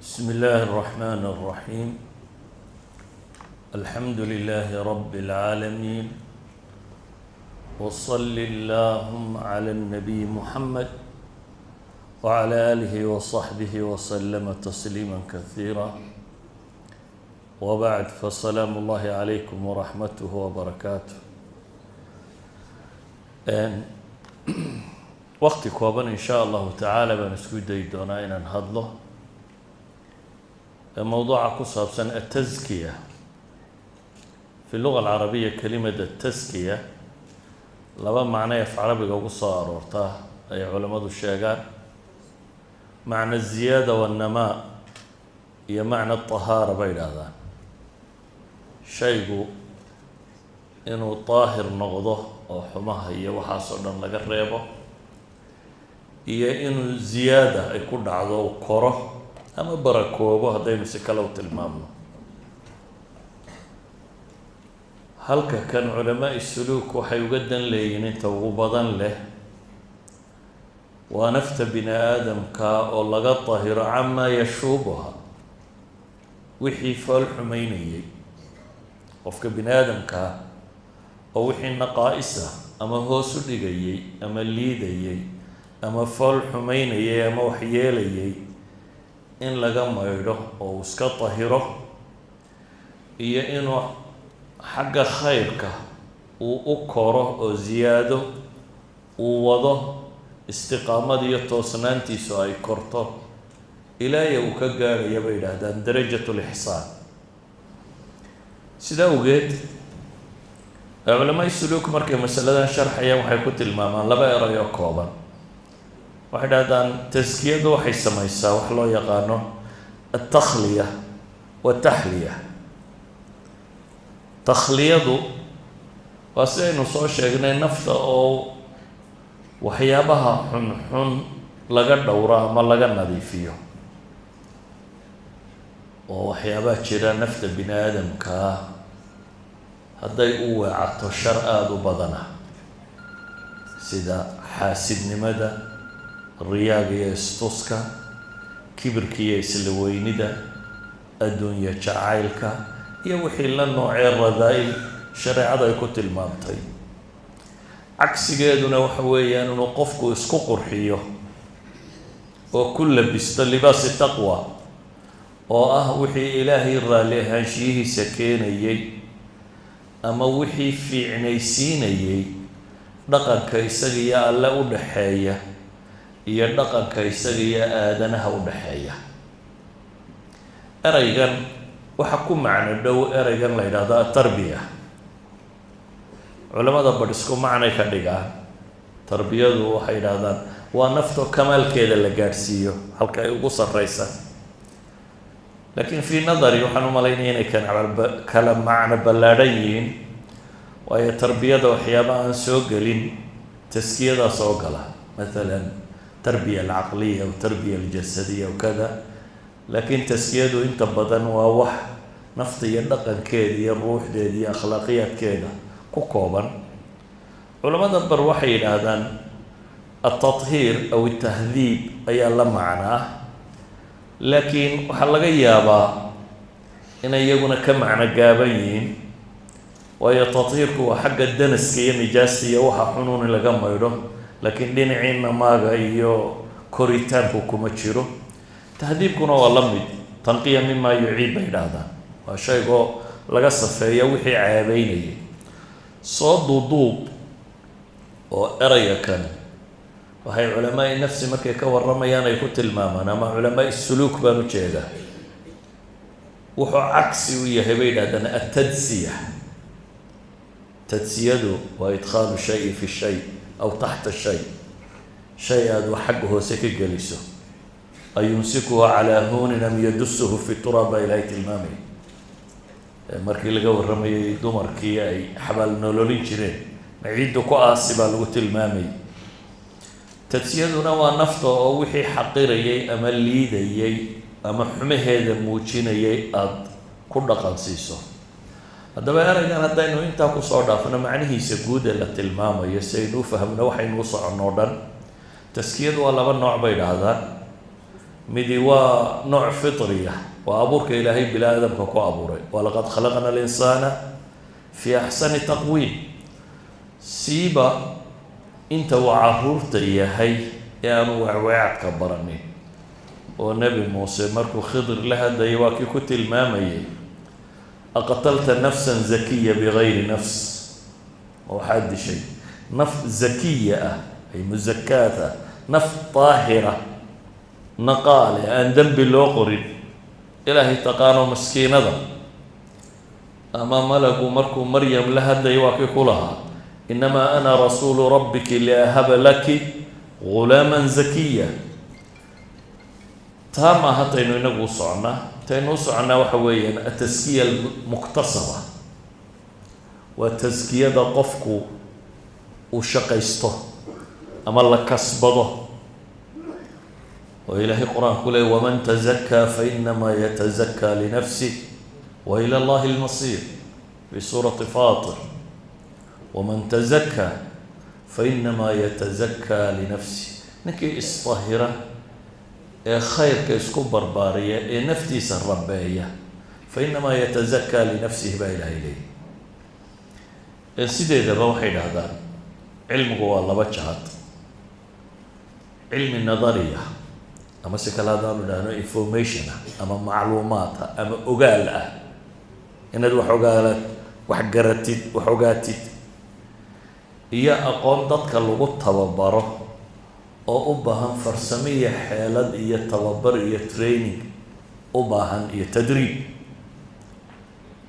بسم الله الرحمن الرحيم، الحمد لله رب العالمين، وصل اللهم على النبي محمد وعلى آله وصحبه وسلم تسليما كثيرا، وبعد، فسلام الله عليكم ورحمته وبركاته. Waqti kooban in shaa Allahu tacaala baan isku dayi doonaa inaan hadlo mowduuca ku saabsan ataskiya. Fi luga alcarabiya, kelimada taskiya laba macno af carabiga ugu soo aroortaa ay culammadu sheegaan: macna ziyaada wanamaa iyo macna tahaara bay idhaahdaan. Shaygu inuu daahir noqdo oo xumaha iyo waxaas oo dhan laga reebo, iyo inuu ziyaada ay ku dhacdo, koro ama barakoobo, haddaynu si kale u tilmaamno. Halka kan culamaai suluuk waxay uga dan leeyihiin inta ugu badan leh waa nafta bini aadamka oo laga dahiro camaa yashuubuha, wixii fool xumeynayay qofka bini aadamkaa oo wixii naqaa-isa ama hoos u dhigayay ama liidayay ama fool xumeynayay ama waxyeelayay in laga maydho oo uu iska dahiro, iyo inuu xagga khayrka uu u koro oo ziyaado uu wado, istiqaamada iyo toosnaantiisu ay korto ilaaya uu ka gaadhaya, bay yidhaahdaan, darajat lixsaan. Sida awgeed culamaai suluuk markay masaladan sharxayaan waxay ku tilmaamaan laba eray oo kooban. Waxay dhahdaan taskiyadu waxay samaysaa wax loo yaqaano altakhliya wataxliya. Takhliyadu waa sidaynu soo sheegnay, nafta oo waxyaabaha xunxun laga dhowro ama laga nadiifiyo, oo waxyaabaha jira nafta bini aadamkaa hadday u weecato shar aada u badana, sida xaasidnimada, riyaaga iyo istuska, kibirka iyo isla weynida, adduunya jacaylka iyo wixii la noocee radaa-il shareecadu ay ku tilmaamtay. Cagsigeeduna waxa weeyaan inuu qofku isku qurxiyo oo ku labisto libaasi taqwa, oo ah wixii Ilaahay raalli ahaanshiyihiisa keenayay ama wixii fiicnaysiinayay dhaqanka isaga iyo Alle u dhaxeeya iyo dhaqanka isaga iyo aadanaha u dhaxeeya. Ereygan waxaa ku macno dhow ereygan la yidhahdo atarbiya. Culamada badh isku macnay ka dhigaan. Tarbiyadu waxay yidhahdaan waa naftoo kamaalkeeda la gaadhsiiyo halka ay ugu sarreysa, laakiin fii nadari waxaan u malaynaya inay kala macno ballaadhan yihiin, waayo tarbiyada waxyaaba aan soo gelin taskiyadaa soo gala, mathalan tarbiya alcaqliya aw tarbiya aljasadiya aw kada. Laakiin taskiyadu inta badan waa wax nafta iyo dhaqankeeda iyo ruuxdeeda iyo akhlaaqiyaadkeeda ku kooban. Culamada bar waxay yidhaahdaan altathiir aw altahdiib ayaa la macno ah, laakiin waxaa laga yaabaa inay iyaguna ka macno gaaban yihiin, waayo tathiirku waa xagga danaska iyo nijaasta iyo waxa xunuun in laga maydho, laakiin dhinacii namaaga iyo koritaanku kuma jiro. Tahdiibkuna waa la mid, tanqiya mima yuciib bay idhaahdaan, waa shaygoo laga safeeyo wixii ceebeynayay. Soo duuduub oo ereyga kan waxay culamaai nafsi markay ka warramayaan ay ku tilmaamaan, ama culamaai suluuk baan ujeedaa, wuxuu cagsi u yahay, bay yidhahdaan, atadsiya. Tadsiyadu waa idkhaalu shayi fi shay aw taxta shay, shay aada wax xagga hoose ka geliso. Ayumsikuhu calaa huunin am yadusuhu fi turaab, baa Ilaahay tilmaamaya markii laga warramayay dumarkii ay xabaal nololin jireen, maciiddu ku aasi baa lagu tilmaamayay. Tadsiyaduna waa nafta oo wixii xaqirayay ama liidayay ama xumaheeda muujinayay aada ku dhaqan siiso. Haddaba ereygan haddaynu intaa kusoo dhaafno macnihiisa guud ee la tilmaamayo, si aynu u fahmno waxaynu u soconno o dhan, taskiyadu waa laba nooc bay idhaahdaan. Midi waa nooc fitriya, waa abuurka Ilaahay bini aadamka ku abuuray, walaqad khalaqna alinsaana fi axsani taqwiim. Siiba inta uu caruurta yahay ee aanu weecweecadka baranin, oo Nebi Muuse markuu Khidir la hadlayay waa kii ku tilmaamayay: "Aqtalta nafsan zakiya bigayri nafs?" Oo waxaad dishay naf zakiya ah, ay musakaat ah, naf daahira, naqaale, aan dembi loo qorin, Ilaahay taqaano, maskiinada. Ama malagu markuu Maryam la hadlayay waa kii ku lahaa: "Inamaa ana rasuulu rabbiki liahaba laki gulaaman zakiya." Taa maaha taynu inagu u soconnaa. Taynu u soconnaa waxa weeyaan ataskiya almuktasaba, waa taskiyada qofku uu shaqaysto ama la kasbado, oo Ilaahay Qur-aanku leey: "Waman tazakaa fainamaa yatazakaa linafsih wa ila Allahi almasiir", fi suurati Fatir. "Waman tazakaa fainamaa yatazakaa linafsih", ninkii isdahira ee khayrka isku barbaariya ee naftiisa rabeeya, fainamaa yatazakaa linafsihi baa Ilahay leeyay. Sideedaba waxay dhahdaan cilmigu waa laba jahad: cilmi nadariya, ama si kale haddaanu idhahno information ah ama macluumaad ah ama ogaal ah, inaad wax ogaala, wax garatid, wax ogaatid, iyo aqoon dadka lagu tababaro oo u baahan farsamo iyo xeelad iyo tababar iyo training u baahan iyo tadriib.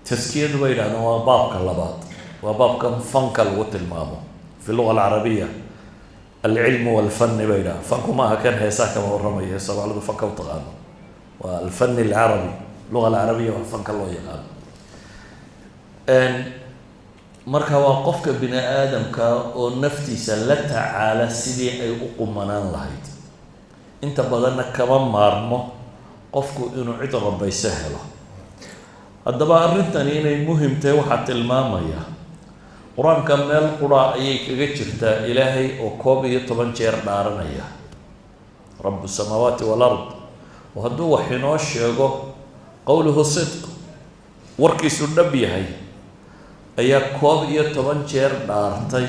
Taskiyadu bay yidhahdaan waa baabka labaad, waa baabkan fanka lagu tilmaamo fi luga alcarabiya. Alcilmu walfani bay yidhahdaan. Fanku maaha kan heesaa kama warramayo, Soomaalidu fanka u taqaano, waa alfani alcarabi, luga alcarabiya waa fanka loo yaqaano. Marka waa qofka bini aadamka oo naftiisa la tacaala sidii ay u qumanaan lahayd. Inta badanna kama maarmo qofku inuu cid rabayso helo. Haddaba arrintani inay muhim tahay waxaa tilmaamaya Qur-aanka meel qura ayay kaga jirtaa, Ilaahay oo 11 jeer dhaaranaya, rabu samaawaati walard, oo hadduu wax inoo sheego qowluhu sidq, warkiisu dhab yahay, ayaa 11 jeer dhaartay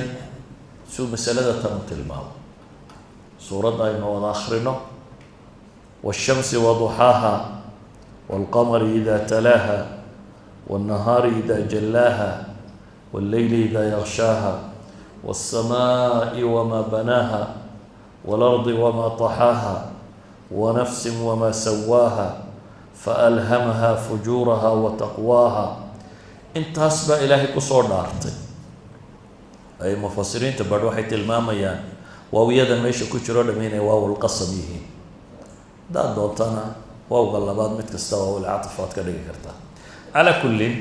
suu masalada tan u tilmaamo. Suuradda aynu wada akhrino: "Waashamsi waduxaaha, waalqamari ida talaaha, waannahaari ida jallaaha, walleyli ida yaqshaaha, waالsamaaءi wama banaaha, waalardi wama طaxaaha, wanafsi wama sawaaha, faalhamaha fujuuraha wataqwaaha." Intaas baa Ilaahay kusoo dhaartay. Ay mufasiriinta badh waxay tilmaamayaan waawiyada meesha ku jiro dham inay waawulqasam yihiin. Haddaad doontana waawga labaad mid kasta waawulcatif waad ka dhigi kartaa. Calaa kullin,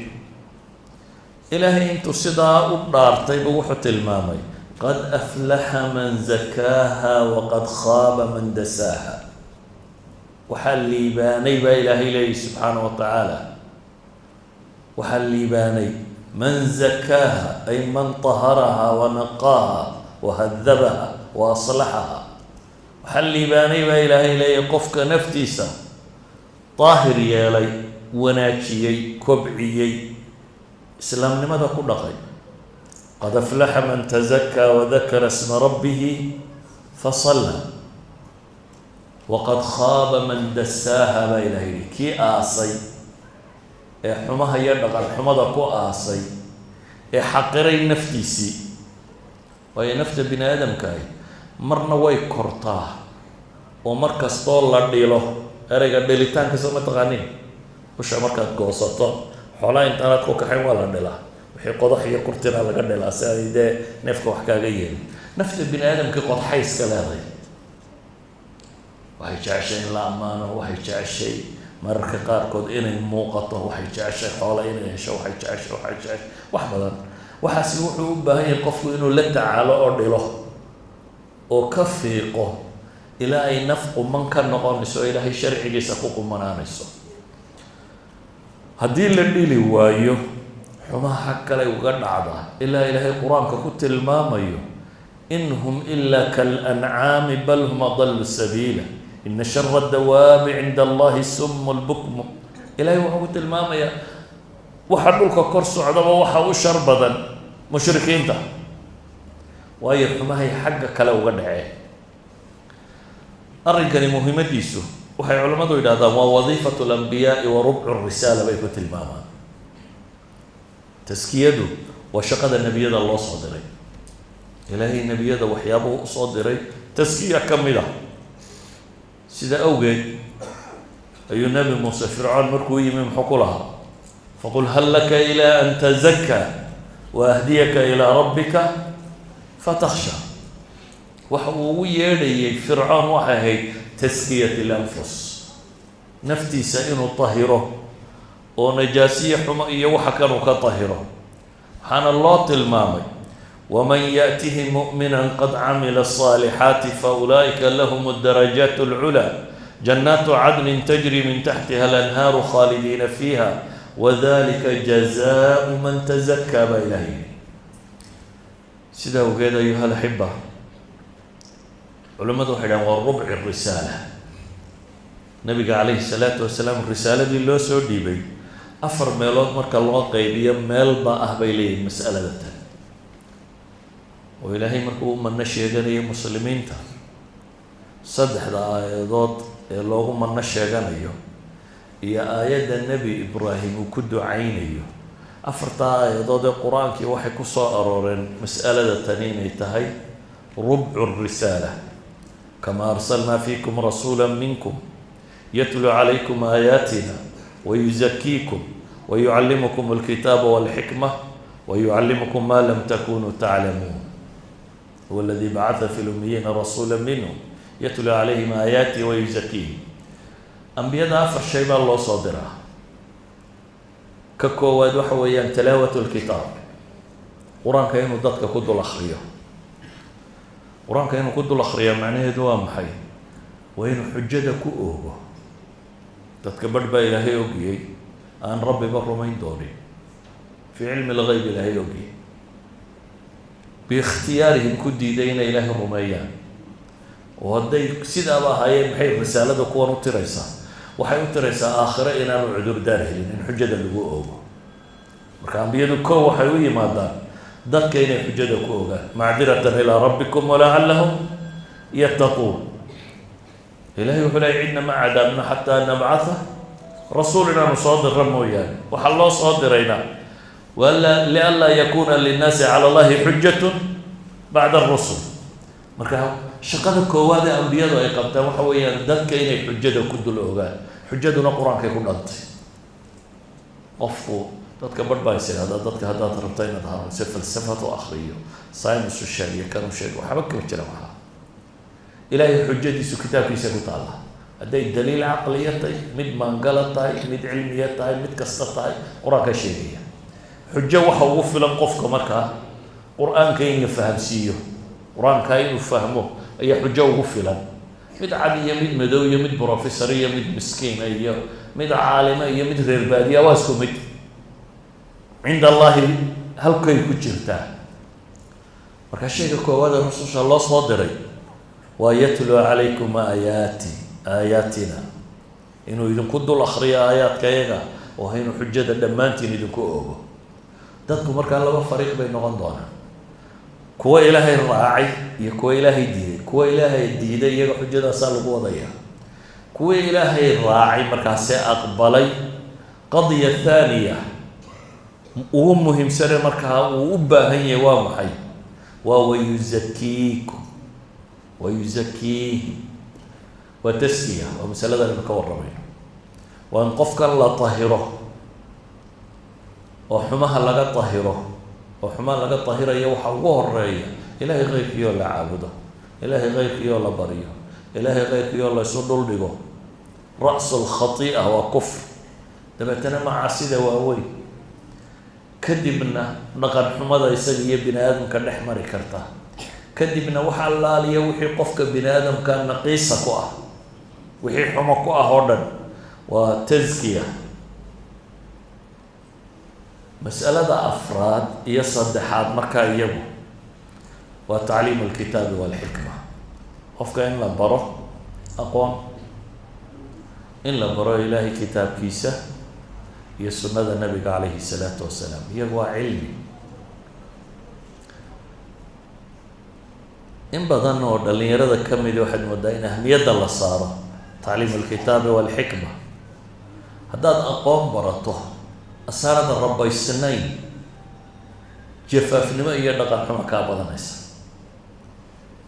Ilaahay intuu sidaa u dhaartayba wuxuu tilmaamay: "Qad aflaxa man zakaaha waqad khaaba man dasaaha." Waxaa liibaanay baa Ilaahay leeyahy subxaana wa tacaala, waxaa liibaanay man zakaaha, ay man taharaha wanaqaaha wahadabaha wa aslaxaha. Waxaa liibaanay baa Ilaahay leeyahy qofka naftiisa daahir yeelay, wanaajiyey, kobciyey, islaamnimada ku dhaqay. "Qad aflaxa man tazakaa wadakara sma rabbihi fasalla, waqad khaaba man dasaaha" baa Ilahay yihi. Kii aasay ee xumaha iyo dhaqan xumada ku aasay ee xaqiray naftiisii. Waayo, nafta bini aadamkaahi marna way kortaa, oo mar kastoo la dhilo, ereyga dhilitaanka soo ma taqaanin? Usha markaad goosato, xoolaha intaanaad ku kaxayn waa la dhilaa, wixii qodax iyo kurtina laga dhilaa si ay dee neefka wax kaaga yeelin. Nafta bini aadamkii qodxay iska leeday, waxay jeceshay in la ammaano, waxay jeceshay mararka qaarkood inay muuqato, waxay jeceshay xoola inay hesho, waxay jeceshay, waxay jeceshay wax badan. Waxaasi wuxuu u baahan yahay qofku inuu la tacaalo oo dhilo oo ka fiiqo ilaa ay naf quman ka noqonayso oo Ilaahay sharcigiisa ku qumanaanayso. Haddii la dhili waayo, xumaha xag kale uga dhacdaa, ilaa Ilaahay Qur-aanka ku tilmaamayo: "In hum ilaa kalancaami bal hum adallu sabiila." Ina shara dawaabi cinda Allahi sumu lbukmu. Ilahay wuxuu ku tilmaamayaa waxa dhulka kor socdaba waxa u shar badan mushrikiinta, waayo xumahay xagga kale uga dhaceen. Arrinkani muhiimadiisu waxay culimmadu yidhahdaan waa wadiifatu alambiyaai wa rubcu risaala bay ku tilmaamaan. Taskiyadu waa shaqada nebiyada loo soo diray. Ilaahay nebiyada waxyaabuhu usoo diray taskiya ka mid ah. Sida awgeed ayuu Nebi Muuse Fircoon markuu yimi muxuu ku lahaa? Faqul hal laka ilaa an tazakkaa wa ahdiyaka ilaa rabbika fatakhsha. Waxa uu ugu yeedhayay Fircoon waxay ahayd taskiyat alanfus, naftiisa inuu tahiro oo najaasiye xumo iyo waxa kanuu ka tahiro. Waxaana loo tilmaamay: waman yaأtihi muؤmina qad camila الصaalixaati faulaa'ika lahum اdarajaat اlculaa, jannaatu cadnin tajri min taxtiha alanhaaru khaalidiina fiiha, wadalika jazaau man tazakaa, baa Ilaah yidhi. Sidaa awgeed, ayuha alaxiba, culimmadu waxay dhahan waa rubci risaala. Nabiga calayhi salaatu wasalaam risaaladii loo soo dhiibay afar meelood marka loo qaybiyo meel baa ah, bay leeyihin, mas'alada tan oo Ilaahay markuu u manno sheeganayo muslimiinta, saddexda aayadood ee loogu manno sheeganayo iyo aayadda Nebi Ibraahim uu ku ducaynayo, afartaa aayadood ee Qur-aankii waxay ku soo arooreen mas'alada tani inay tahay rubcu risaala. Kama arsalnaa fiikum rasuula minkum yatluu calaykum aayaatina wayuzakiikum wayucallimukum alkitaaba walxikma wayucallimukum ma lam takunuu taclamuun, huwa aladii bacatha fi lumiyiina rasuula minhum yatluu calayhim aayaatihi wayuzakiihim. Ambiyada afar shay baa loo soo diraa. Ka koowaad waxa weeyaan tilaawat lkitaab, Qur-aanka inuu dadka ku dul akriyo. Qur-aanka inuu ku dul akriyo macnaheedu waa maxay? Waa inuu xujada ku oogo dadka. Barh baa Ilaahay ogiyey aan Rabbiba rumayn doonin, fii cilmi lgeyb Ilaahay ogiyey, biikhtiyaarihim ku diiday inay Ilaahay rumeeyaan. Oo hadday sidaaba ahaayeen, maxay risaalada kuwan u tiraysaa? Waxay u tiraysaa aakhiro inaanu cudurdaar helin in xujada lagu oogo. Marka ambiyadu ko waxay u yimaadaan dadka inay xujada ku ogaan, macdiratan ilaa rabbikum walacallahum yattaquun. Ilahay wuxuu leey: cidna ma cadaabno xataa nabcatha rasuul, inaanu soo diro mooyaane. Waxaa loo soo dirayna waa lianlaa yakuuna linnaasi cala Allahi xujatun bacda arusul. Marka shaqada koowaad ee ambiyadu ay qabtaan waxa weeyaan dadka inay xujada ku dul ogaan. Xujaduna Qur-aankay ku dhantay. Qofku, dadka barh baa is idhahdaa dadka haddaad rabta inaad hanuunse, falsafad u akriyo, science u sheeg iyo kan u sheeg, waxba kama jira. Waxaa Ilaahay xujadiisu kitaabkiisa ku taalla. Hadday daliil caqliya tahay, mid maangala tahay, mid cilmiya tahay, mid kasta tahay, Qur-aanka sheegaya. Xujo waxa ugu filan qofka markaa Qur-aanka in la fahamsiiyo. Qur-aanka inuu fahmo ayaa xujo ugu filan. Mid cad iyo mid madow iyo mid professor iyo mid miskiina iyo mid caalima iyo mid reer baadiya waa isku mid cinda Allahi, halkay ku jirtaa. Marka shayga koowaad ee rususha loo soo diray waa yatluu calaykum aayaati aayaatina, inuu idinku dul akriyo aayaadka iyaga oo inuu xujada dhammaantiin idinku ogo. Dadku markaa laba fariiq bay noqon doonaan: kuwa Ilaahay raacay iyo kuwa Ilaahay diiday. Kuwa Ilaahay diiday iyaga xujadaasaa lagu wadaya. Kuwa Ilaahay raacay markaasee aqbalay, qadiya thaaniya ugu muhiimsane markaa uu u baahan yahay waa maxay? Waa wayuzakiikum wayuzakiihim, waa taskiya, waa masaladan aynu ka warramayno. Waa in qofkan la tahiro oo xumaha laga tahiro. Oo xumaha laga tahirayo waxa ugu horeeya Ilaahay keyrkiiyoo la caabudo, Ilaahay keyrkiiyoo la baryo, Ilaahay keyrkiiyoo la isu dhul dhigo. Ra'su lkhati'a waa kufr, dabeetana macaasida waaweyn, kadibna dhaqan xumada isaga iyo bini aadamka dhex mari karta, kadibna waxa allaaliya wixii qofka bini aadamka naqiisa ku ah, wixii xumo ku ah oo dhan waa taskiya. Mas'alada afraad iyo saddexaad markaa iyagu waa tacliimu alkitaabi walxikma, qofka in la baro aqoon. In la baro Ilaahay kitaabkiisa iyo sunnada Nabiga calayhi salaatu wasalaam, iyagu waa cilmi. In badan oo dhalinyarada ka midi waxaad moodaa in ahmiyadda la saaro tacliim alkitaabi walxikma. Haddaad aqoon barato asaanad rabaysnayn, jafaafnimo iyo dhaqan xumo kaa badanaysa,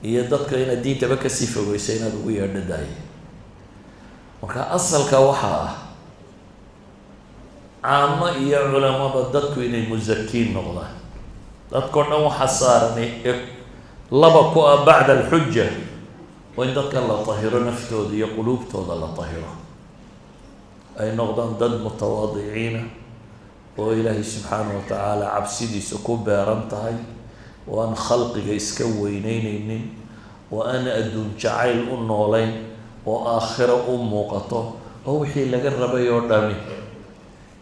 iyo dadka inaad diintaba kasii fogeysa inaad ugu yeedho daaye. Marka asalka waxaa ah caamo iyo culamaba dadku inay musakiin noqdaan. Dadkao dhan waxaa saaranay ee laba ku ah bacda alxuja waa in dadka la tahiro, naftooda iyo quluubtooda la tahiro, ay noqdaan dad mutawaadiciina oo Ilaahay subxaanahu watacaala cabsidiisa ku beeran tahay, oo aan khalqiga iska weyneyneynin, oo aan adduun jacayl u noolayn, oo aakhiro u muuqato, oo wixii laga rabay oo dhami.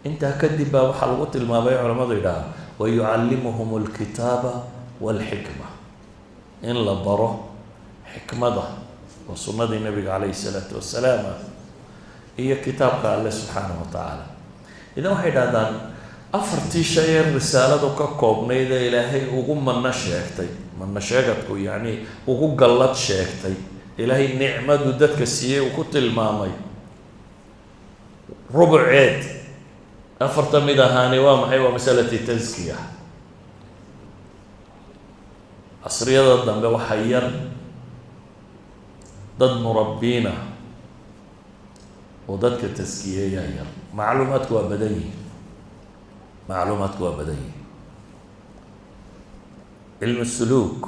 Intaa kadib baa waxaa lagu tilmaamay, culamadu yidhaha, wa yucallimuhum alkitaaba walxikma, in la baro xikmada oo sunnadii Nabiga calayhi salaatu wasalaam ah iyo kitaabka Alle subxaanahu wa tacaala. Idan waxay idhahdaan afartii shay ee risaaladu ka koobnayd ee Ilaahay ugu manno sheegtay, manno sheegadku yacni ugu gallad sheegtay, Ilaahay nicmadu dadka siiyey uu ku tilmaamay, rubuceed afarta mid ahaani waa maxay? Waa masalati taskiya. Casriyada dambe waxaa yar dad murabbiina oo dadka taskiyeeyaa yar. Macluumaadku waa badan yihin, macluumaadku waa badan yihin. Cilmu suluuk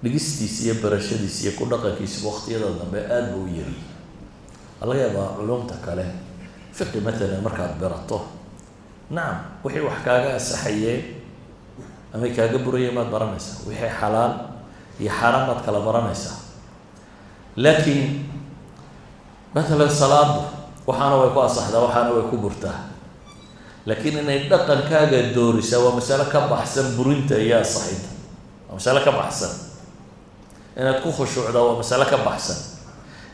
dhigistiisa iyo barashadiisa iyo ku dhaqankiisa waqtiyada dambe aada ba u yari. Waa laga yaabaa culumta kale, fiqi matalan, markaad barato, nacam, wixii wax kaaga asaxayeen amay kaaga burayeen baad baranaysaa, wixii xalaal iyo xaaraan baad kala baranaysaa. Laakiin matalan salaadu waxaana way ku asaxdaa, waxaana way ku burtaa, laakiin inay dhaqankaaga doorisaa waa masalo ka baxsan burinta iyo asaxidda, waa masalo ka baxsan. Inaad ku khushuucdaa waa masalo ka baxsan.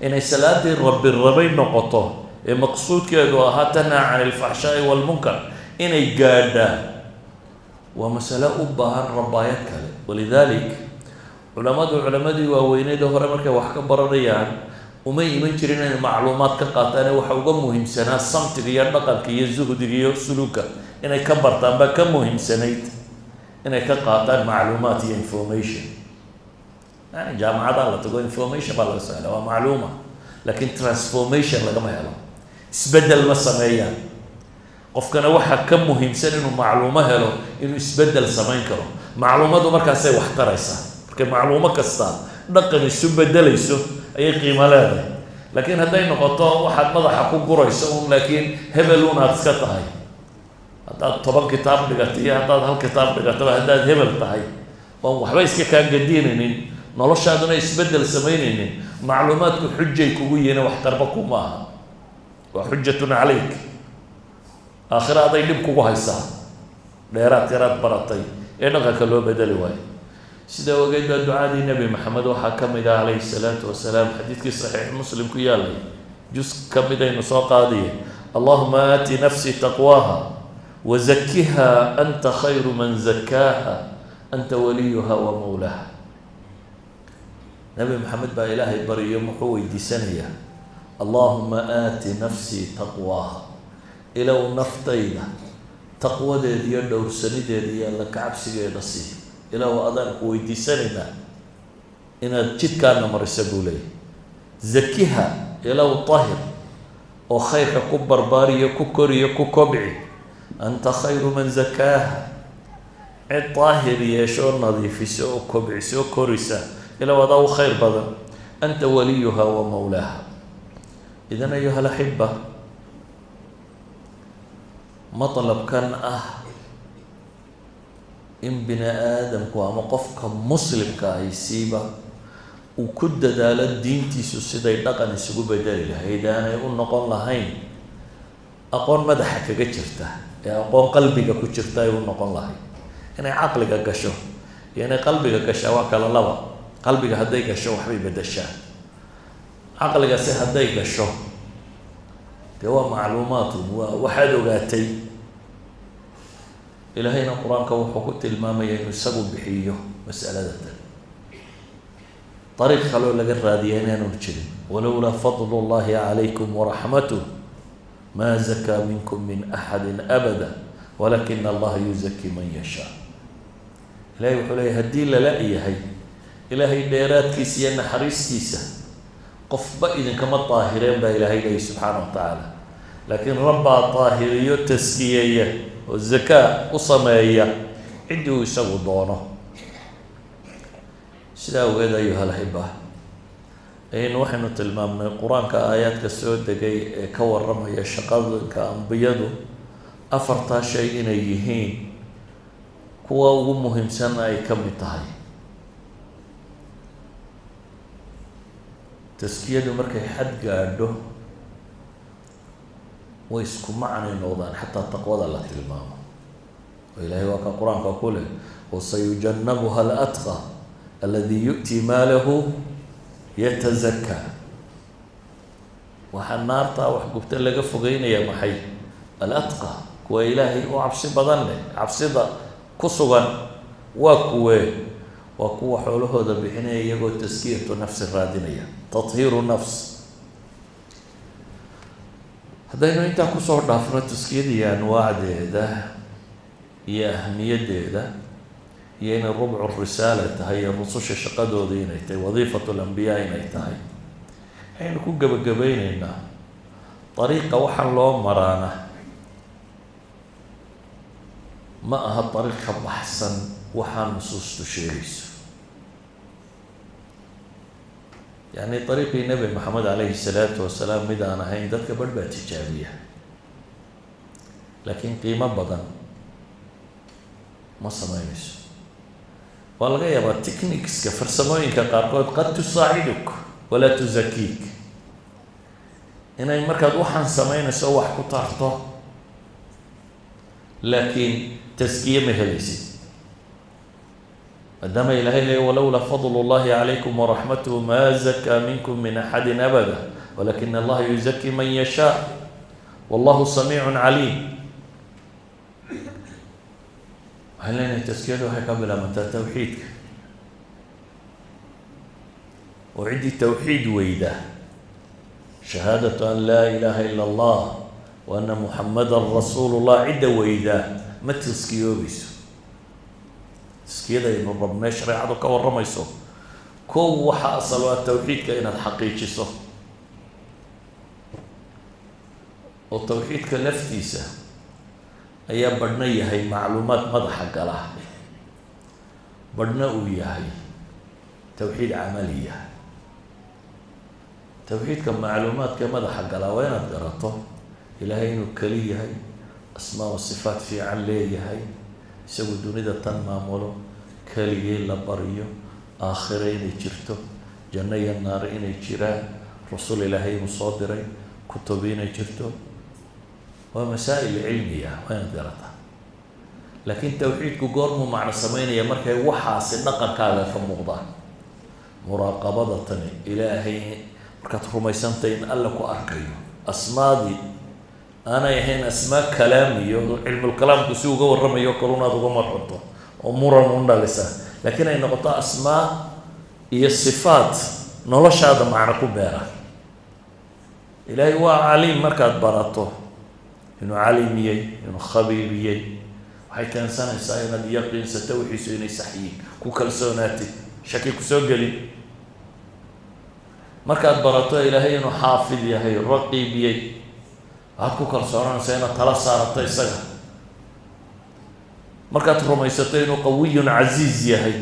Inay salaadii Rabbi rabay noqoto ee maqsuudkeedu ahaa tanhaa can ilfaxshaai waalmunkar inay gaadhaa waa masalo u baahan rabaayad kale. Walidalik culamadu, culamadii waaweyneeda hore, markay wax ka baranayaan umay iman jirin inay macluumaad ka qaataane. Waxa uga muhiimsanaa samtiga iyo dhaqanka iyo zuhdiga iyo suluuka inay ka bartaan baa ka muhiimsanayd inay ka qaataan macluumaad iyo information. Yani jaamacadaa la tago, information baa laga soo hela, waa macluuma, laakiin transformation lagama helo, isbeddel ma sameeyaan. Qofkana waxaa ka muhiimsan inuu macluumo helo inuu isbeddel samayn karo. Macluumadu markaasay wax taraysaa. Markay macluumo kasta dhaqan isu beddelayso ayay qiimo leedahay. Laakiin hadday noqoto waxaad madaxa ku gurayso un, laakiin hebel un aad iska tahay, haddaad 10 kitaab dhigato iyo haddaad hal kitaab dhigataba, haddaad hebel tahay oon waxba iska kaa gadinaynin, noloshaaduna isbeddel samaynaynin, macluumaadku xujay kugu yihiin, waxtarba kuma aha, waa xujatun calayk. Aakhira aday dhib kugu haysaa dheeraad yaraad baratay ee dhaqanka loo bedeli waayo. Sidaa ogeed baa ducadii Nebi Maxamed waxaa ka mid ah calayhi salaatu wasalaam, xadiidkii Saxiix Muslim ku yaalay, jus ka mid aynu soo qaadiye: "Allahuma aati nafsi taqwaaha wazakiha, anta khayru man zakaaha, anta waliyuha wa mawlaha." Nebi Maxamed baa Ilaahay baryo. Muxuu weydiisanayaa? "Allahuma aati nafsii taqwaaha", ilow naftayda taqwadeeda iyo dhowrsanideeda iyo alla kacabsigeeda sii. Ilow adaan ku weydiisanaynaa inaad jidkaana marisa, buu leeyahy. "Zakiha", ilow tahir oo khayrka ku barbaariyo, ku koriyo, ku kobci. "Anta khayru man zakaaha", cid daahir yeesho oo nadiifiso oo kobciso oo korisa ilow adaa u khayr badan. "Anta waliyuha wa mawlaaha." Idan, ayuha alaxiba, matlabkan ah in bini aadamku ama qofka muslimka ahi siiba uu ku dadaalo diintiisu siday dhaqan isugu bedeli lahayd, aanay u noqon lahayn aqoon madaxa kaga jirta ee aqoon qalbiga ku jirta ay u noqon lahayd. Inay caqliga gasho iyo inay qalbiga gashaa waa kala laba. Qalbiga hadday gasho waxbay beddeshaa, caqligasi hadday gasho Dee waa macluumaatun, waa waxaad ogaatay. Ilaahayna Qur-aanka wuxuu ku tilmaamaya inuu isagu bixiyo mas'alada tan, dariiq kaloo laga raadiya inaanu jirin. Walowlaa fadlu llahi calaykum waraxmatuh ma zakaa minkum min axadi abada walakina allaha yuzaki man yashaa. Ilahay wuxuu leeyahy, haddii lala yahay Ilaahay dheeraadkiisa iyo naxariistiisa, qofba idinkama daahireen, baa Ilaahay leeyahy subxaana wa tacaala. Laakiin Rabbaa daahiriyo, taskiyeeya oo zakaa u sameeya ciddii uu isagu doono. Sidaa awgeed, ayuha alaxiba, ayaynu waxaynu tilmaamnay Qur-aanka aayaadka soo degay ee ka warramaya shaqadinka ambiyadu afartaa shay inay yihiin, kuwa ugu muhiimsanna ay ka mid tahay taskiyadu. Markay xad gaadho way isku macnay noqdaan xataa taqwada la tilmaamo, oo Ilahay waa ka Qur-aanka ku leh: wasayujannabuha alatqa aladi yu'ti maalahu yatazakaa. Waxaa naartaa wax gubta laga fogeynaya maxay? Alatqa, kuwa Ilaahay u cabsi badan leh, cabsida ku sugan. Waa kuwee? Waa kuwa xoolahooda bixinaya iyagoo taskiyatu nafsi raadinaya, tathiiru nafs. Haddaynu intaa kusoo dhaafno taskiyada iyo anwaacdeeda iyo ahmiyaddeeda iyo inay rubcu risaala tahay iyo rususha shaqadooda inay tahay, wadiifatu lambiyaa inay tahay, waxaynu ku gebagabayneynaa dariiqa waxaan loo maraana ma aha dariiq ka baxsan waxaa nusuustu sheegayso. Yacni dariiqii Nebi Maxamed calayhi salaatu wasalaam mid aan ahayn dadka barh baa tijaabiya, laakiin qiimo badan ma sameynayso. Waa laga yaabaa techniqueska, farsamooyinka qaarkood, qad tusaaciduk walaa tuzakiik, inay markaad waxaan sameynayso wax ku tarto, laakiin taskiye ma helaysid, maadaama Ilahay leey: walowlaa fadl llahi calaykum waraxmatuhu ma zakaa minkum min axadi abada walakina allaha yuzaki man yashaa wallahu samiicu caliim. Waxaan leenahay taskiyadu waxay ka bilaabantaa tawxiidka, oo ciddii tawxiid weyda, shahaadatu an laa ilaha ila allah wa ana muxamada rasuulu llah, cidda weydaa ma taskiyoobayso. Taskiyada aynu rabnay shareecadu ka warramayso, kow waxa asal ah tawxiidka inaad xaqiijiso, oo tawxiidka laftiisa ayaa badhna yahay macluumaad madaxa gala, badhna uu yahay tawxiid camaliya. Tawxiidka macluumaadka madaxa galaa waa inaad garato Ilaahay inuu keli yahay, asmaa wa sifaat fiican leeyahay, isagu dunida tan maamulo, keligii la baryo, aakhire inay jirto, janno iyo naar inay jiraan, rasul Ilaahay inuu soo diray, kutubi inay jirto. Waa masaa'il cilmiya, waa inaad garataa. Laakiin tawxiidku goormuu macno sameynaya? Markay waxaasi dhaqankaaga ka muuqdaan. Muraaqabada tani, Ilaahay markaad rumaysantay in Alle ku arkayo, asmaadii aanay ahayn asmaa kalaamiyo cilmulkalaamku si uga warramayo kalunaad uga marxunto oo muran un dhalisa, laakiin ay noqoto asmaa iyo sifaat noloshaada macno ku beera. Ilaahay waa caliim markaad barato inuu caliimiyey, inuu khabiiriyey, waxay keensanaysaa inaad yaqiinsato wixiisu inay sax yihiin, ku kalsoonaatid, shaki kusoo gelin. Markaad barato Ilaahay inuu xaafid yahay, raqiibiyey, waxaad ku kalsoonaanaysaa inaad tala saarato isaga. Markaad rumaysato inuu qawiyun casiiz yahay,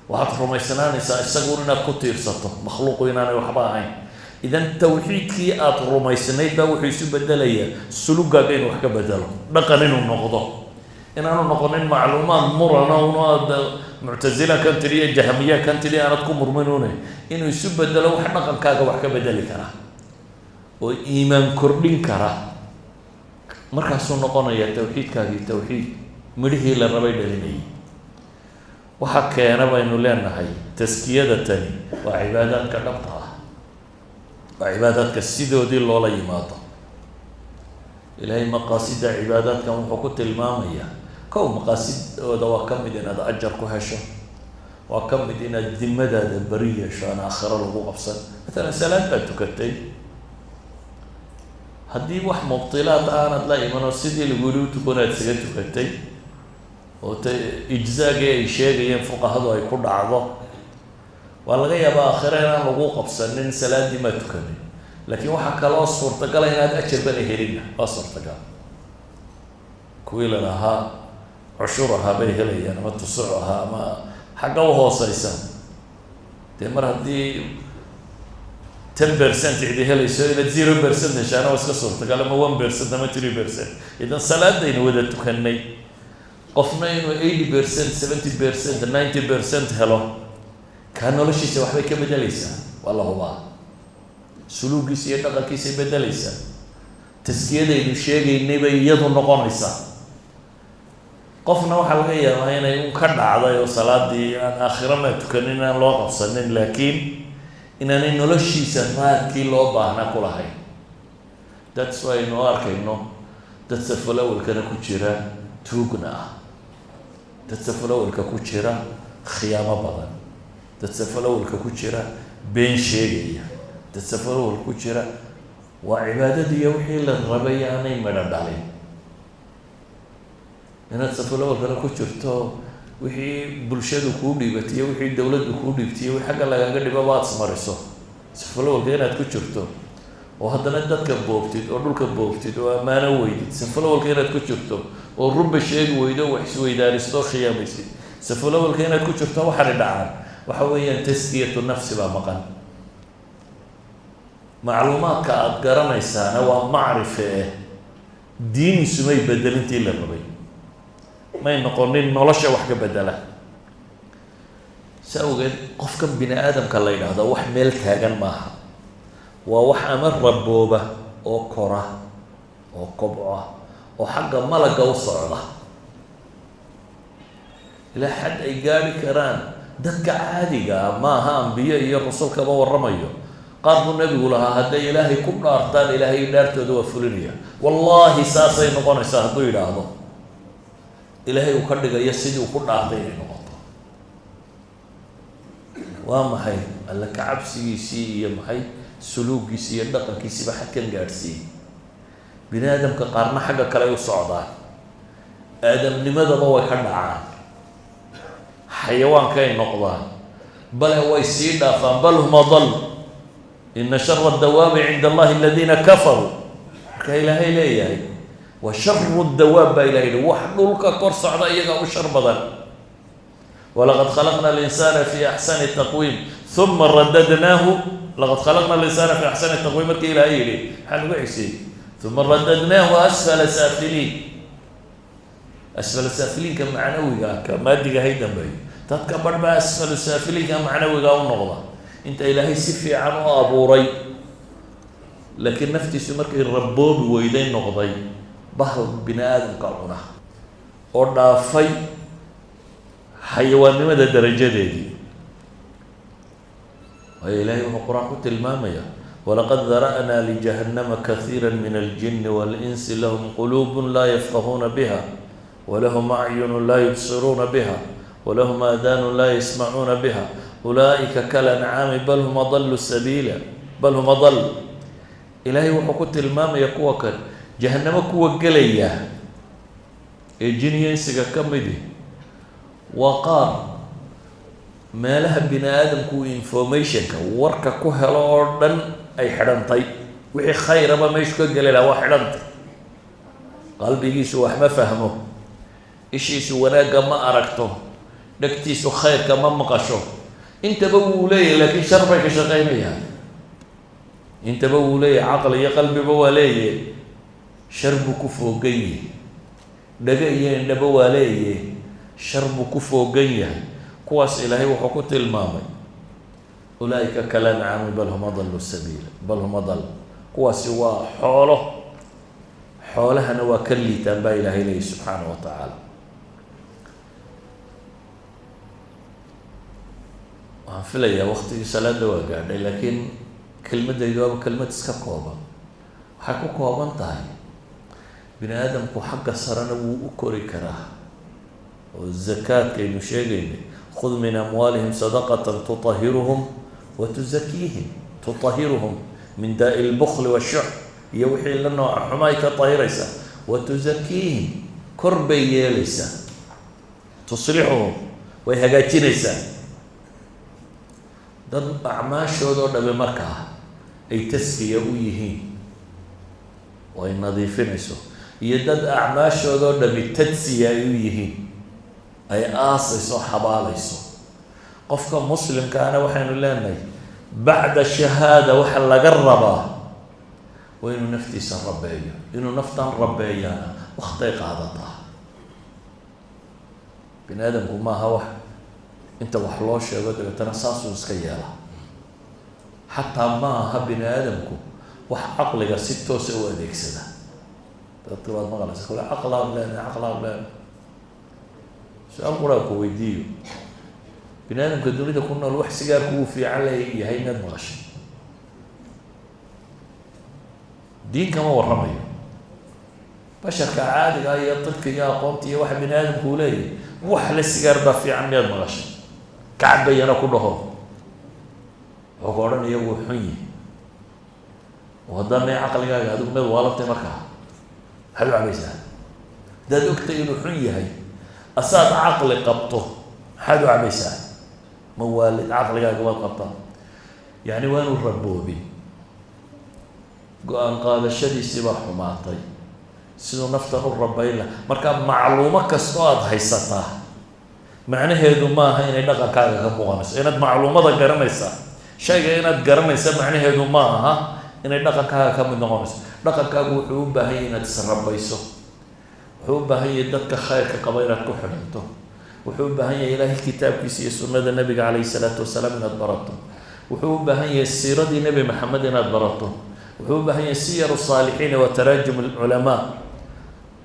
waxaad rumaysnaanaysaa isagun inaad ku tiirsato, makhluuqu inaanay waxba ahayn. Idan tawxiidkii aada rumaysnayd baa wuxuu isu bedelayaa sulugaaga inuu wax ka bedelo, dhaqan inuu noqdo, inaanu noqonin macluumaad murana un aad Muctasila kan tidhi iyo Jahmiya kan tidhi aanad ku murminune, inuu isu bedelo wax dhaqankaaga wax ka bedeli kara oo iimaan kordhin kara. Markaasuu noqonaya tawxiidkaagii tawxiid midhihii la rabay dhalinayay. Waxa keena baynu leenahay taskiyada tani waa cibaadaadka dhabta ah, waa cibaadaadka sidoodii loola yimaado. Ilaahay maqaasida cibaadaadkan wuxuu ku tilmaamayaa kow maqaasidooda waa ka mid inaad ajar ku hesho, waa ka mid inaad dimadaada beri yeesho aan aakhiro lagu qabsan. Matalan salaad baad tukatay, haddii wax mubtilaad aanad la iman oo sidii laguli u tukan aad isaga tukatay oo t ijzaagii ay sheegayeen fuqahadu ay ku dhacdo, waa laga yaabaa aakhiro inaan lagu qabsanin salaaddii maa tukanin. Laakiin waxaa kaloo suurtagala inaad ajar bana helina, waa suurtagal. Kuwii la lahaa cushur ahaa bay helayaan ama tusuc ahaa ama xagga u hooseysa. Dee mar haddii 10% cidi helayso, inaad 0% heshaana waa iska suurtagal, ama 1% ama 3%. Idan salaadaynu wada tukanay, qofna inuu 80%, 70%, 90% helo, kaa noloshiisa waxbay ka bedeleysaa, waa la hubaa. Suluugiisa iyo dhaqankiisay bedeleysaa, taskiyadaynu sheegaynay bay iyadu noqonaysaa. Qofna waxaa laga yaabaa inay un ka dhacday oo salaadii aan aakhiro maa tukanin aan loo qabsanin, laakiin inaanay noloshiisa raadkii loo baahnaa ku lahayn. That's why aynu arkayno dad safalawalkana ku jira tuugna ah, dad safalawalka ku jira khiyaamo badan, dad safalawalka ku jira been sheegaya, dad safalawalka ku jira waa cibaadadiiyo wixii la rabay aanay midho dhalin. Inaad safalawalkana ku jirto, wixii bulshadu kuu dhiibatiyo, wixii dawladdu kuu dhiibtiyo, wixii xagga lagaaga dhibaba aad ismariso, safalawalka inaad ku jirto oo haddana dadka boobtid oo dhulka boobtid oo ammaano weydid, safalawalka inaad ku jirto oo runba sheegi weydo, wax isweydaaristo oo khiyaamaysid, safalawalka inaad ku jirto, waxaana dhacaan waxa weeyaan taskiyatu nafsi baa maqan. Macluumaadka aada garanaysaana waa macrife eh, diiniisu may bedelintii la rabay, may noqonin nolosha wax ka bedela. Si awgeed qofkan bini aadamka la yidhaahdo wax meel taagan maaha, waa wax ama rabooba oo kora oo kobca oo xagga malagga u socda ilaa xad ay gaadhi karaan dadka caadiga ah. Maaha ambiyo iyo rasul kama warramayo. Qaar buu nebigu lahaa hadday Ilaahay ku dhaartaan, Ilaahay dhaartooda waa fulinaya, wallaahi saasay noqonaysaa hadduu yidhaahdo, Ilaahay uu ka dhigayo sidii uu ku dhaartay inay noqoto. Waa maxay? Alle ka cabsigiisii iyo maxay suluugiisii iyo dhaqankiisiiba xadkan gaadhsiiyey. Bini aadamka qaarna xagga kale ay u socdaan, aadamnimadaba way ka dhacaan, xayawaankay noqdaan, bale way sii dhaafaan, bal hum adal, ina shara dawaabi cinda Allahi aladiina kafaruu. Marka Ilaahay leeyahay waa sharu dawaab baa Ilahay yihi, wax dhulka kor socda iyagaa u shar badan. Walaqad khalaqna alinsana fi axsani taqwiim uma radadnaahu. Laqad khalaqna alinsana fi axsani taqwiim markii Ilaahay yidhi, maxaa lagu xisiyey? Uma radadnaahu asfala saafiliin. Asfala saafiliinka macnawiga ah, ka maadiga hay dambeeyo. Dadka barh baa asfalu saafiliinka macnawiga u noqda, inta Ilaahay si fiican u abuuray, laakiin naftiisu markay raboobi weyday noqday bahal bini aadamka cuna oo dhaafay xayawaannimada darajadeedii. Waayo Ilahay wuxuu Qur-aan ku tilmaamaya: walaqad dara'naa lijahannama kahiira min aljini waاlinsi, lahum quluub laa yafqahuuna biha, walahum acyunu laa yubsiruuna biha, walahum aadaanu laa yasmacuuna biha, ulaa'ika kalancaami bal hum adalu sabiila, bal hum adal. Ilaahay wuxuu ku tilmaamaya kuwa kan jahanamo kuwa gelaya ee jiniya insiga ka midi waa qaar meelaha bini aadamku informationka warka ku helo oo dhan ay xidhantay. Wixii khayraba meeshu ka geli lahaa waa xidhantay. Qalbigiisu wax ma fahmo, ishiisu wanaagga ma aragto, dhegtiisu khayrka ma maqasho. Intaba wuu leeyahay, laakiin shar bay ka shaqaynayaan. Intaba wuu leeyahay, caqli iyo qalbiba waa leeyahay, shar buu ku foogan yahay. Dhego iyo indhaba waa leeyahay, shar buu ku foogan yahay. Kuwaas Ilaahay wuxuu ku tilmaamay ulaa'ika kalancaami bal hum adalu sabiila, bal hum adal. Kuwaasi waa xoolo, xoolahana waa ka liitaan baa Ilaahay leeyahy subxaana wa tacaala. Waxaan filayaa waktigii salaada waa gaadhay, laakiin kelmaddaydu waaba kelmad iska kooban. Waxay ku kooban tahay Bini aadamku xagga sarena wuu u kori karaa, oo zakaadkaynu sheegaynay, khud min amwaalihim sadaqatan tutahiruhum wa tuzakiihim, tutahiruhum min daa'i lbukli washux iyo wixii la nooca xumaay ka tahiraysaa, wa tuzakiihim kor bay yeelaysaa, tuslixuhum way hagaajinaysaa. Dad acmaashoodoo dhami markaa ay taskiya u yihiin oo ay nadiifinayso, iyo dad acmaashoodoo dhami tadsiya ay u yihiin, ay aasayso, xabaalayso. Qofka muslimkaana waxaynu leenahay bacda shahaada waxa laga rabaa waa inuu naftiisa rabeeyo. Inuu naftan rabeeyaana waktay qaadataa. Bini aadamku maaha wax inta wax loo sheego dabeetana saasuu iska yeelaa. Xataa ma aha bini aadamku wax caqliga si toosa u adeegsada. Dadka waad maqlaysa kule caqlaan leenahay, caqlaan leenahay. Su-aal quraa ku weydiiyo: bini aadamka dunida ku nool wax sigaarku uu fiican leeyahay miyaad maqashay? Diin kama warramayo, basharka caadiga iyo dadka iyo aqoonta iyo waxa bini aadamku uu leeyahay, wax la sigaar baa fiican miyaad maqashay? Kacbayana ku dhaho, wuxuu ka odhanaya wuu xun yihi. Oo haddana may caqligaaga adigu mid waalantay markaa maxaad u cabaysaa? Haddaad ogtay inuu xun yahay asaad caqli qabto, maxaad u cabaysaa? Ma waalid caqligaaga waad qabtaa? Yacni waanu raboobin, go-aan qaadashadiisii baa xumaatay. Siduu naftan u rabayn laha, marka macluumo kastoo aada haysataa macnaheedu maaha inay dhaqankaaga ka muuqanayso. Inaad macluumada garanaysaa, shayga inaad garanaysa macnaheedu ma aha inay dhaqankaaga ka mid noqonayso. Dhaqankaagu wuxuu u baahan yahay inaad israbayso, wuxuu u baahan yahay dadka khayrka qaba inaad ku xidhanto, wuxuu u baahan yahay Ilaahay kitaabkiisa iyo sunnada Nabiga calayhi salaatu wasalaam inaad barato, wuxuu u baahan yahay siiradii Nebi Maxamed inaad barato, wuxuu u baahan yahay siyaru saalixiina wa taraajum alculamaa.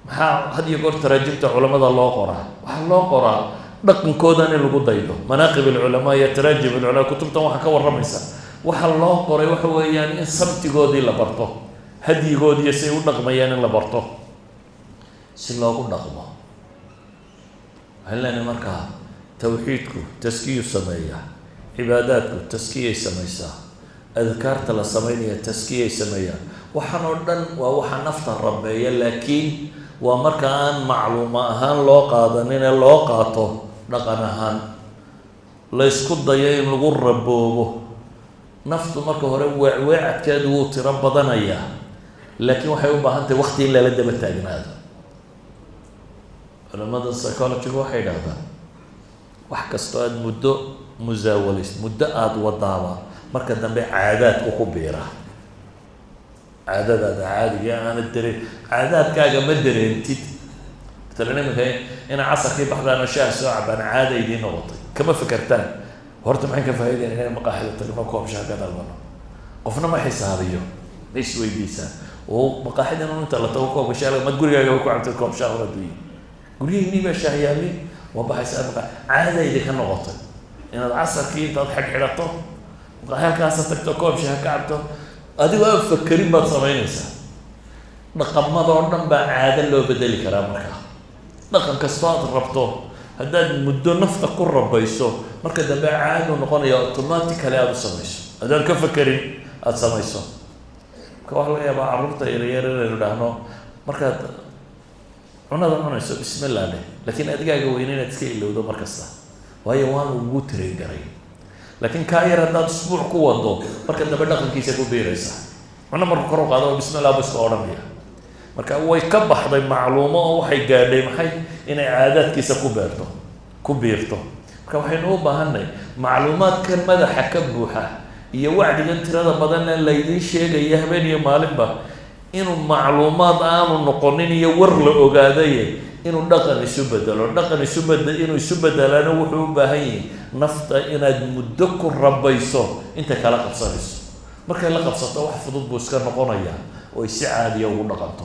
Maxaa had iyo goor taraajimta culamada loo qoraa? Waxaa loo qoraa dhaqankoodan in lagu daydo. Manaaqib alculamaa iyo taraajim alculamaa, kutubtan waxaa ka warramaysa, waxaa loo qoray waxa weeyaan in sabtigoodii la barto, hadyigoodiiyo say u dhaqmayaan in la barto si loogu dhaqmo. Waxaan leenahay markaa tawxiidku taskiyu sameeyaa, cibaadaadku taskiyay samaysaa, adkaarta la sameynaya taskiyay sameeyaan. Waxaan oo dhan waa waxa nafta rabeeya, laakiin waa marka aan macluumo ahaan loo qaadanine loo qaato dhaqan ahaan, la ysku dayo in lagu raboobo naftu. Marka hore weecweecadkeedu wuu tiro badanayaa, laakiin waxay u baahan tahay wakti in lala daba taagnaado. Culamada psychologyga waxay idhahdaan wax kastoo aada muddo musaawalays, muddo aada wadaaba, marka dambe caadaadku ku biira. Caadadaada caadiga aana dareen, caadaadkaaga ma dareentid. Matalan iminka inaa casarkii baxdaan oo shaah soo cabaan caada idiin noqotay, kama fekertaan horta maxaan ka faaidayna inaan maqaaxida tagno, koob shaah ka dalbano. Qofna ma xisaabiyo, ma isweydiisaa oo maqaaxidan un inta la tago koobka shaah mad gurigaagaba ku cabtid koob shaah adduunya, guryihiinii baa shaahyaali, waa baxaysaa maqa caada idinka noqotay inaad casarkii intaad xidhxidhato maqaaxi halkaasa tagto, koob shaah ka cabto, adigoo aan fakerin baad samaynaysaa. Dhaqamadoo dhan baa caado loo bedeli karaa. Markaa dhaqan kastoo aad rabto haddaad muddo nafta ku rabayso, marka dambe caadu noqonaya, automatically aada u samayso adaan ka fakerin aada samayso. Marka waxaa laga yaabaa carruurta yaryar inaynu idhaahno markaad cunada cunayso bismillah leh, laakiin adigaaga weyne inaad iska ilowdo mar kasta, waayo waan ugu train garay. Laakiin kaa yar haddaad isbuuc ku wado, marka dambe dhaqankiisa ku biiraysa, cuno markuu kor u qaado bismillah bu iska odhanaya. Marka way ka baxday macluumo oo waxay gaadhay maxay inay caadaadkiisa ku beerto, ku biirto. Marka waxaynu u baahanay macluumaadkan madaxa ka buuxa iyo wacdigan tirada badanna laydiin sheegaya habeen iyo maalinba inuu macluumaad aanu noqonin iyo war la ogaadaye, inuu dhaqan isu bedelo. Dhaqan isu bede inuu isu bedelaana wuxuu u baahan yahay nafta inaad muddo ku rabayso intay kala qabsanayso. Markay la qabsato wax fudud buu iska noqonayaa oo ay si caadiya ugu dhaqanto.